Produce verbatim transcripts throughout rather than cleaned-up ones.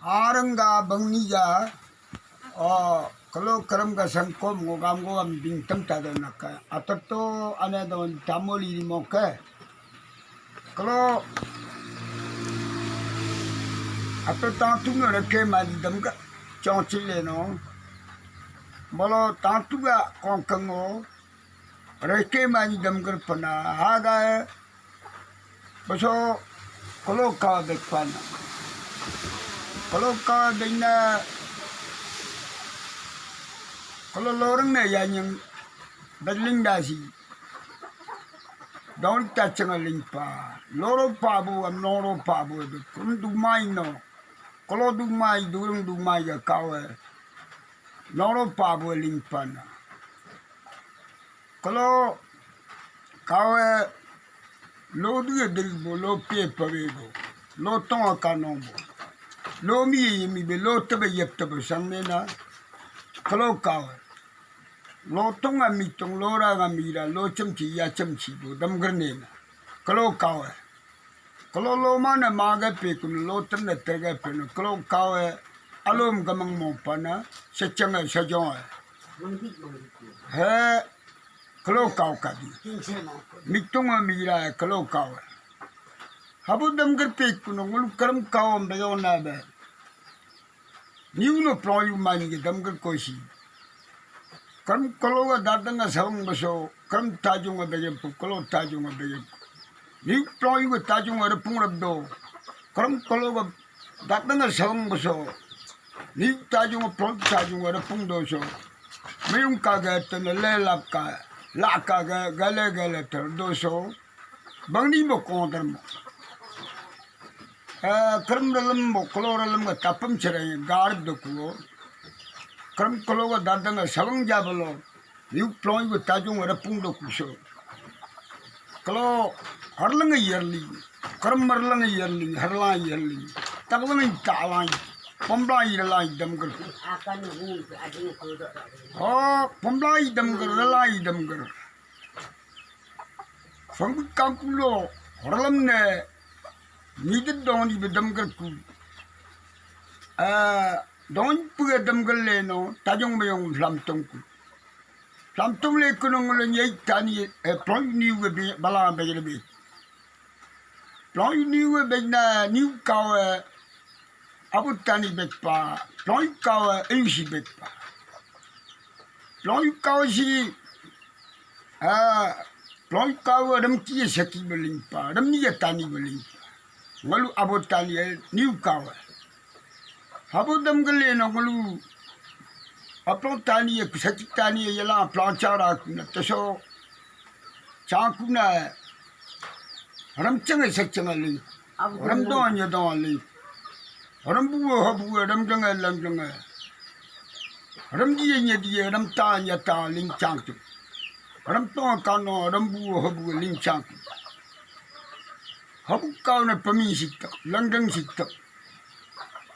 Arang ga bangni ga, o, kalo karam ga sangkom ngogam ngogam bingtam tada naka. Atato ane don tamoli rimoke. Kalo ato tangtung reke mali damga chong chile no. Bolo tangtung ga kong kango reke mali damgar pana haga. Baso kalo kawa bekpana. Kalo kawa bekna. Kalo lorang na yanyang bedling dasi. Daun tachang lingpa. Loro pabu am loro pabu de kum dumai no. Kalo dumai durung dumai ga kawa. Loro pabu lingpana. Kalo kawa lo dua diri bo, lo pe pare bo, lo tonga kanong bo, lo mi ye mi be, lo tebe yep tebe sang ne na. Kalo kawa lo tonga mi tong, lo ra nga mi ra, lo chemchi ya chemchi bo, damgar ne na. Kalo kawa. Kalo lo mana maga pekun lo terne terga penu kalo kawe alom gamang mo pana sechanga sejong. He kalo kaw kadi. Mitunga mira kalo kawe. Habu damgar pekun ngulu karam kaw beyo na be. Niu no ployu mani ke damgar kosi. Karam kalo ga dadang ga sawang baso, karam tajung ga bejam pu, kalo tajung ga bejam pu. Niu ployu ga tajung ga rapung rap do. Karam kalo ga dadang ga sawang baso. Niu tajung ga plong tajung ga rapung do so. Mayung ka ga tana le lap ka, la ka ga gale gale tar do so. Bangni mo kong tar mo. Eh, karam ralam mo, kalo ralam ga tapam cherai, garib do kuo. Karam kalo ga dadang ga sawang jabalo. Niu plong ga tajung ga rapung do kuso. Kalo harlang ga yarli, karam marlang ga yarli, harlang yarli. Taklang ga talang, pamblang yarlang damgar. Oh, pamblang damgar, ralang damgar. Fangbi kangkulo, horalam ne, nidit dong di bedam gerku. Ah, dong pega dam gelle no, tajong beyong lam tongku. Lam tong le kunong le nyai tani, eh, plong niu ge be, bala be le be. Plong niu ge be na, niu kawe, Abu Tani bekpa, plong kawe, ayusi bekpa. Plong kawe si, Ah, plong kawa ram ki saki beling pa, ram ni tani beling pa. Ngalu Abu Tani, eh, niu kawa. Abu dam gele no ngalu. Aplong tani, eh, saki tani, eh, yala plong chara kuna, teso. Chakuna, ram changa, eh, sak changa ling. Ram don ya don ling. Ram bua ha bua, ram danga lang danga. Ram dia nya dia, ram ta nya ta ling chang tu. Ram to ka no, ram bua ha bua ling chang tu. Ha bu ka na pami sik tak, lang dang sik tak.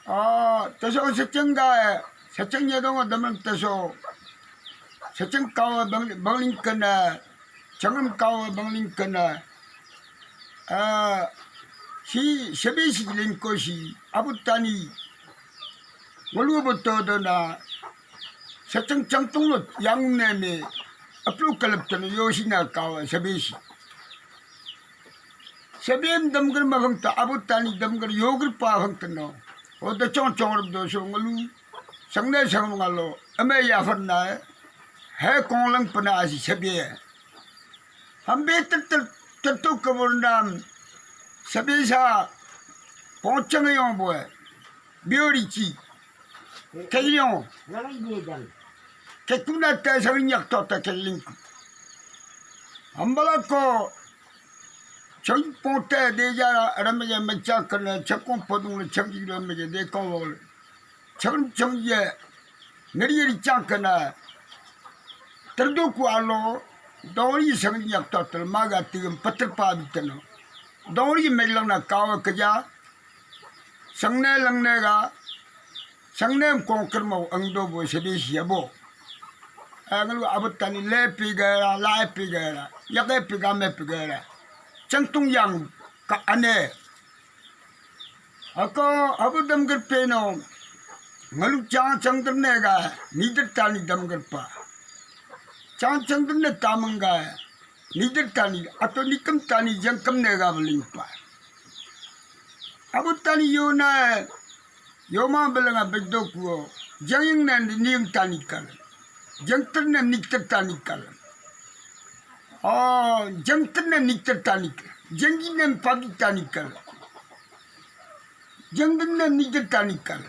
Ah, taso sachang ga, sachang nya dong dam taso. Sachang ka bang, bang ling kana, changam ka bang ling kana. Ah, si, sebe si lingko si, Abu Tani. Ngulu beto dona, sachang changtung lo, yang ne me, aplu kalap tano, yo si na kawa, sebe si. Sebe em damgar ma bhang ta, Abu Tani damgar yogar pa bhang tano. O da chong chong rup do so ngulu, sangne sang ngalo, ame ya far na, he kong lang pana si sebe. Hambe ter ter ter tu kabur nam, sabi sa, pocang yong boy, biori chi, kayong, ketuna ta sa nyak to ta keling. Hambala ko, chang ponte de ja, ram ja mecha kana, chakon podung le chang ji ram ja de kon wol. Chang chang ye, ngari ngari chang kana. Terdu ku alo, dori sang nyak total maga tigam patar pa bitano. Dori meglang na kawa kaja, sangne langne ga, sangne kongker mau angdo bo sedi siabo. Anglu Abu Tani le pigera, lai pigera, yake pigame pigera. Changtung yang ka ane. Ako abu damgar peno, ngalu chang changdar ne ga, nidar tani damgar pa. Chang changdar ne tamang ga, nidar tani, ato nikam tani jangkam ne ga baling pa. Abu tani yo na, yo ma balanga bedok wo, janging ne niang tani kal. Jangtar ne niktar tani kal. Oh, jangtar ne niktar tani kal. Jangi ne pagi tani kal. Jangdin ne nijin tani kal.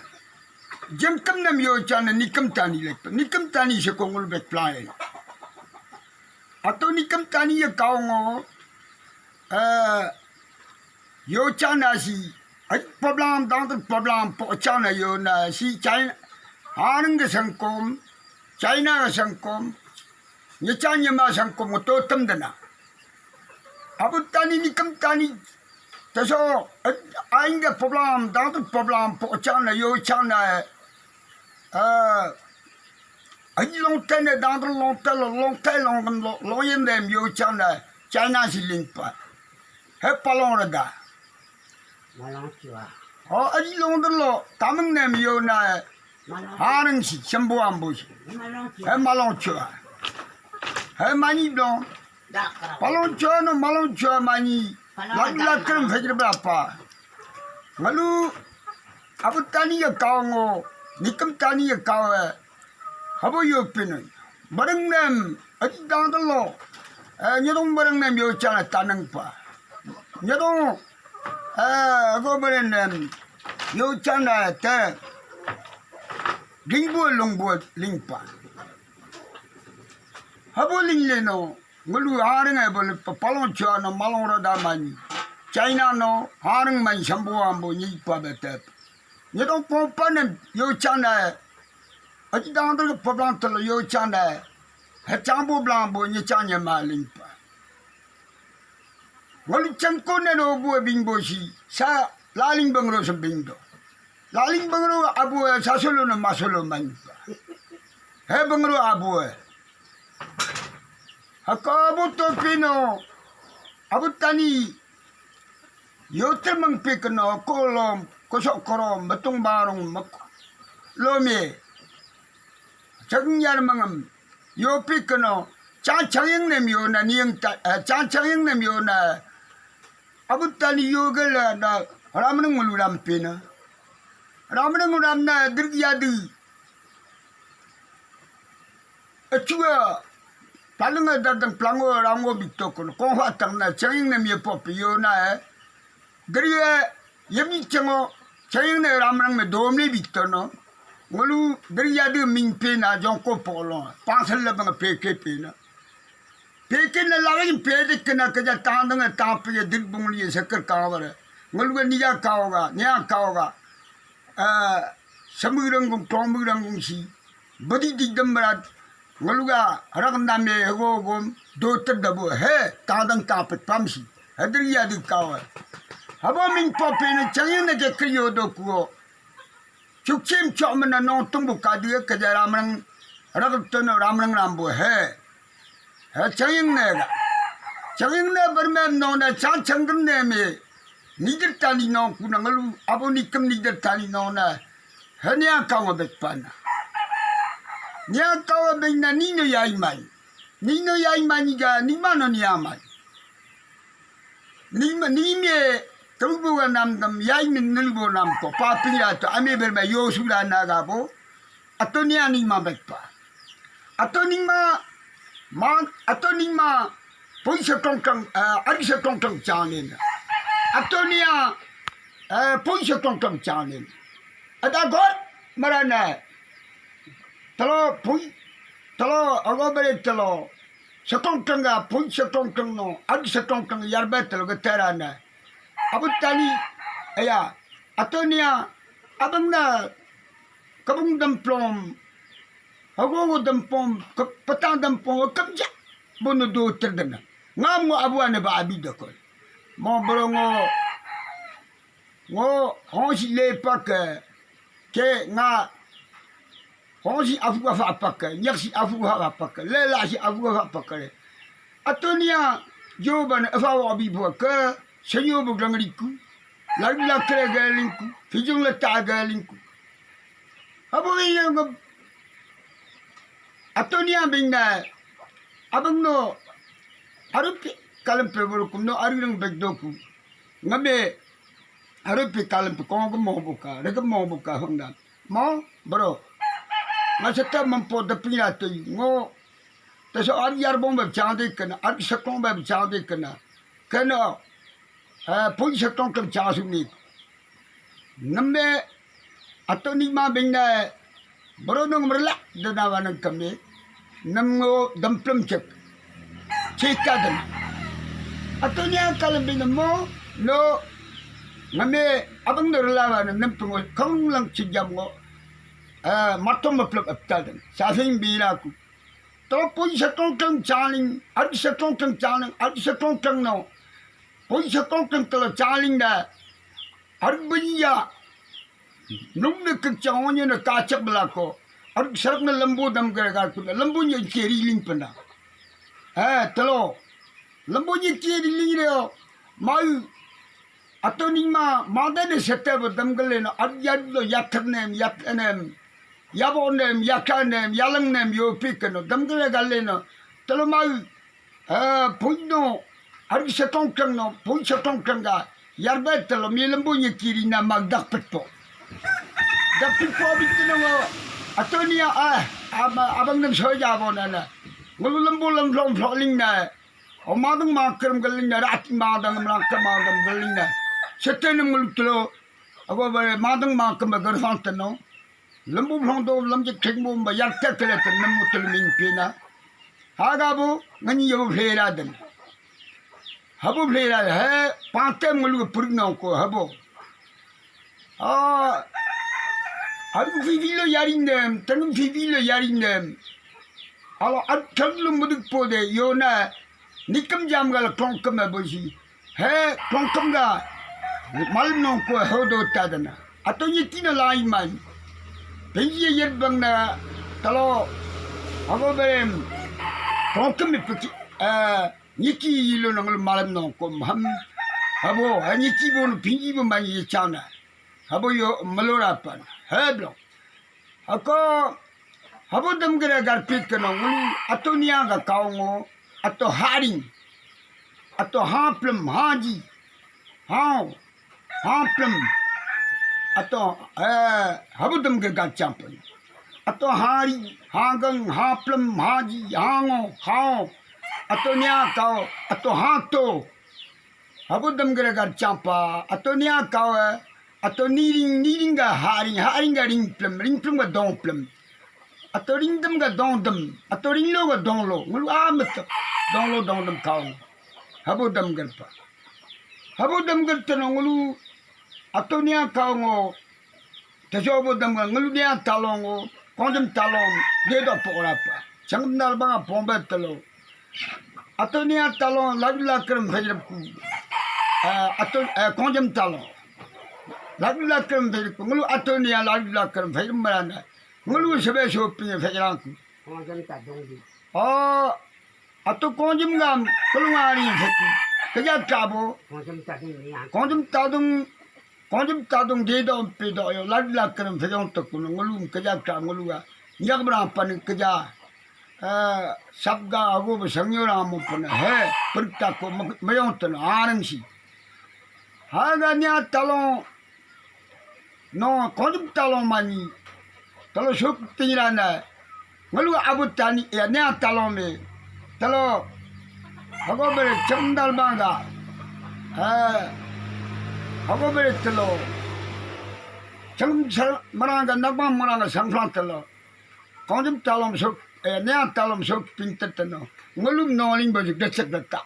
Jangkam nam yo chan ne nikam tani lek. Nikam tani se kongul bek plai. Ato nikam tani ya kaungo. Eh, yo chan na si. Ai problem dang tu problem po chan na yo na si China. Hanang ke sangkom. China ke sangkom. Nyechan nyema sangkom to tam dana. Abu tani nikam tani. Taso, eh, aing ke problem, dang tu problem, po chan na, yo chan na, eh, aji long ten ne, dang tu long ten lo, long ten long, long, long yen dem, yo chan na, China si ling pa. He palong rada. Malong chua. Oh, aji long tu lo, tamang nem yo na, Malong. Harang si, sembo ambo si. Malong chua. He malong chua. He mani dong. Palong chua no, malong chua mani. Lak lak krim fejir berapa? Ngalu, abu tani ya kau ngo, nikam tani ya kau eh. Habo yo pinun. Barang nem, ati dang telo. Eh, nyedong barang nem yo chan tanang pa. Nyedong, eh, ago barang nem yo chan te. Lingbo lungbo lingpa. Habo ling le no. Ngulu haring ai bol pa palong chua no malong rada mani. China no haring mani sambo ambo nyi pa betep. Nyi dong pompa nem yo chana. Aji dang dang pa blang telo yo chana. He chambo blang bo nyi chanya maling pa. Ngulu changko ne no bu bing bo si. Sa laling bangro sembing do. Laling bangro abu sa solo no masolo mani pa. He bangro abu. Haka abu to pino, abu tani, yote mangpi keno, kolom, kosok korom, betung barung, mek-, lome, chang yar mangam, yo pi keno, chan chang yang nem yo na, niang ta, eh, chan chang yang nem yo na, abu tani yo gela na, ramnang mulu ram pina, ramnang ram na, dirk yadi, Achua, palinga dadang plango rango bito kono, kongfa tangna, changing nem ye pop yo na, eh. Gari, eh, yemi chango, changing ne ramrang me domle bito no. Ngulu, gari yadu ming pe na, jongko polo, pangsal labang pe ke pe na. Pe ke na lawin pe de ke na kaja tandang, eh, tang pe ye dik bungli ye sakar kawar. Ngulu ga niya kaoga, niya kaoga. Eh, samui ranggung, tongmui ranggung si. Badi di dam berat, ngaluga rak name hego gom, doter dabo, he, tadang tapet pamsi, hadir ya di kawa. Habo ming pope ne changin ne ke kriyo do kuo. Chukchim chok mena nong tung bu kadu ke ja ramrang, rak tono ramrang rambo, he. He changin ne ga. Changin ne bermem nong ne chang changin ne me. Nider tani nong kuna ngalu, abo nikem nider tani nong na. Henia kawa bekpana. Nia kawa beng na nino yai mai. Nino yai mai niga nima no nia mai. Nima, nime, terubo ga nam dam yai min nulbo nam ko. Paping ya to, ame berma yosu la naga bo. Ato nia nima bekpa. Ato nima, ma, ato nima, poi se tong tong, eh, ari se tong tong chanin. Ato nia, eh, poi se tong tong chanin. Ada god, marana. Telo, poi, telo, ago bere telo. Se tong tong ga, poi se tong tong no, ari se tong tong yarbe telo ga terana. Abu tani, aya, ato nia, abang na, kabung dam plom, Hagogo dampom, ke-, petang dampom, kemjak. Bono do terdena. Ngam ngo abu ane ba abi dokol. Mo bro ngo, ngo, honsi le pak, ke nga, honsi afu afa pak, nyaksi afu afa pak, lela si afu afa pak. Atonia, joban afa wa abi pak, senyo bu glangriku. Lalu lakre galingku, fijung leta galingku. Abu yang Atonia bingna, abang no, arupi kalam pe burukum no, arurang begdoku. Ngame, arupi kalam pe kong mo buka, rega mo buka hongdan. Mo, bro. Ngasata mampo dapira tu, ngo, taso ar yar bong bab chande kana, ar sakong bab chande kana. Kana, eh, pun sakong kam chasu ni. Nambe Atonia ma bingna bro nung merlak dana wanang kami. Nam ngo demplam cek. Cika dan. Atonia kalam bingna mo no ngame abang no rela wana nam pengo kong lang cijam ngo. Eh, matom maplap aptal dan. Sasing bila ku. To pun sakong kang chaling, ar sakong kang chaling, ar sakong kang no. Pun sakong kang tala chaling da. Ar banya. Nung ne kek chawanya na kachak belako. Ar sarak na lambu dam gare gar kuna. Lambu nya kiri ling panda. Eh, talo. Lambu nya kiri ling reo. Mau. Atonia ma, mada ne sete ba dam gale na. Ar yad lo yathar nem, yat enem. Yabo nem, yaka nem, yalang nem, yo pikano. Dam gale gale na. Talo mau. Eh, puino, hari setong keng no, pui setong keng ga, yarbe telo, mi lembu nye kiri na mag dak petpo. Dak petpo bitu no, Atonia, ah, abang nem soja bo na na. Ngulu lembu lem flong flong ling na. O madang makrem galing na, rati madang, mrangka madang galing na. Sete nem ngulu telo, abo bare madang makrem garsang teno. Lambu phlong do lamjik thik mum ba yak tak kele tak nam mutul ming pina. Haga bu ngani yabu phlera dan. Habu phlera he pante ngulu puruk nong ko habu. Ah, aru vivi lo yaring dem, tanum vivi lo yaring dem. Alo at thang lo mudik pode yona nikam jam gal klong kam bosi. He, tongkam ga, malam nong ko hodo tadana. Ato nyiti na lai man. Penji yet bang na talo. Abo berem. Tongkam mi peki, eh, nyiti yilo nang malam nong ko ham. Abo, eh, nyiti bo no penji bo man ye chana. Habo yo malora pan. Heblo. Hako, habo dam gere garpit kano ngulu Atonia ga kaongo, ato haring, ato haplem, haji, hao, haplem, ato, eh, habo dam gere garchampan. Ato hari, hagang, haplem, haji, hango, hao, Atonia kao, ato hato. Habo dam gere garchampa, Atonia kao, eh, Ato niring, niring ga haring, haring ga ringplem, ringplem ga dongplem. Ato ringdem ga dongdem, ato ringlo ga donglo. Ngulu amat donglo dongdem kaong. Habo dam garpa. Habo dam gartano ngulu Atonia kaongo. Tajo bo dam ga ngulu nia talongo. Konjem talong. Dedo pokora pa. Changdal banga pombe talo. Atonia talong lagu lakrem fejrep ku. Eh, ato, eh, konjem talong. Lagu lakrem fejrep ku. Ngulu Atonia lagu lakrem fejrep marana. Ngulu sebe shopping fejrang ku. Konjem tadung di. Oh, ato konjem ngam kelungari feku. Keja kabo. Konjem tadung ni. Konjem tadung. Konjem tadung de do pe do yo lad la kerem fe yong tok kuno ngulu keja ka ngulu ga. Nyak bra pan keja. Eh, sab ga ago be sangyo ra mo pan he. Perta ko mayong tan arang si. Haga nya talong. No konjem talong mani. Talo suk tingrana. Ngulu abu tani ya nya talong me. Talo. Hago bere chemdal banga. Eh. Hago bere talo. Cheng maranga nabang maranga sangflang talo. Konjem talong suk, eh, nya talong suk pintet tano. Ngulum noling baju decek deta.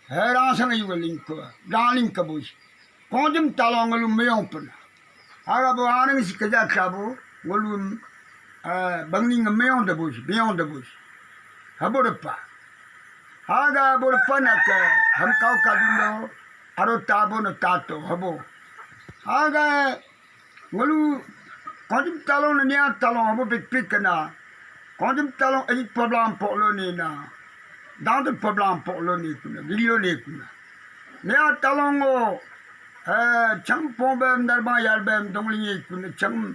He rang sang yu ling ko, rang ling ka bus. Konjem talong ngulu meyong pun. Aga bo anang si keja kabu, ngulu, eh, bangning meyong de bus, meyong de bus. Habo de pa. Aga bo de pa na ke, ham kau kadulo, aro tabo no tato, habo. Aga Ngulu, konjem talong na nia talong abo bit bit kana. Konjem talong ajit pablam poklo ni na. Dangdut pablam poklo ni kuna, gilo ni kuna. Nia talong o, Eh, cengpo bem darbang yar bem dongling ye kun ceng